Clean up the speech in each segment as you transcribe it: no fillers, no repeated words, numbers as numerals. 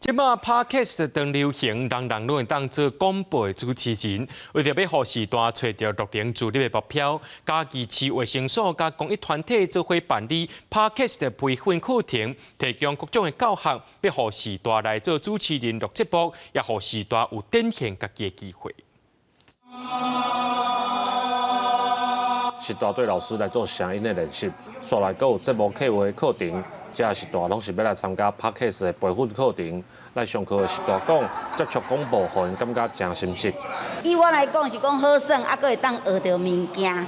這馬 Podcast 當流行，人人攏會當做廣播的主持人。為著欲予序大揣著樂齡自立的目標，嘉義市衛生所佮公益團體做伙辦理 Podcast 的培訓課程，提供各種的教學，欲予序大來做主持人錄節目，也予序大有展現家己的機會。序大對老師來做聲音的練習，紲來閣有節目計畫課程。這序大攏是欲來參加 Podcast 的培訓課程。來上課的序大講，接觸廣播，予𪜶感覺誠心適。以我來講是講好耍，啊，閣會當學著物件，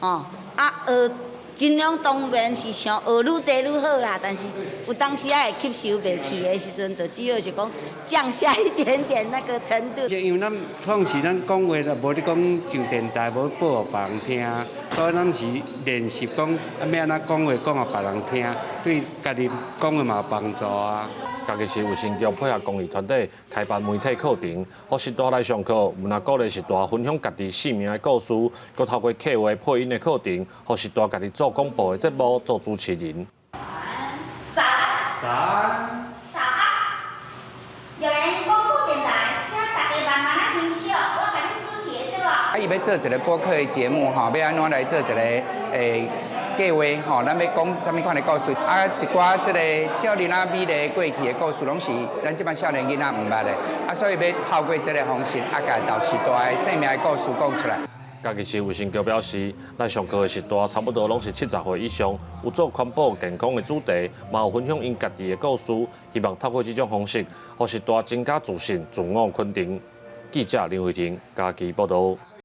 哦，啊學盡量當然是想學愈濟愈好啦，但是有當時仔會吸收袂去的時陣，就只好是講降下一點點那個程度。因為咱創時咱講話啦，無咧講上電台，無播予別人聽，所以咱是練習講啊，欲按怎講話講予別人聽，對家己講話嘛有幫助啊。嘉義市衛生局配合公益團體開辦媒體課程，予序大來上課，毋但鼓勵序大分享家己生命的故事，閣透過客話配音的課程，予序大家己做廣播的節目，做主持人。早安。早安。早安。樂齡廣播電台，請大家慢慢仔欣賞，我共恁主持的節目。啊，伊欲做一个播客的節目吼，欲按怎來做一个計劃吼，咱欲講啥物款的故事？啊，一寡這个少年仔美麗過去的故事，攏是咱這擺少年囡仔毋捌的，啊，所以欲透過這个方式，啊，共舊時代的生命的故事講出來。嘉義市衛生局表示，來上課的序大差不多攏是70歲以上，有做環保健康的主題，嘛有分享𪜶家己的故事，希望透過這種方式，予序大增加自信、自我肯定。記者林慧婷嘉義報道。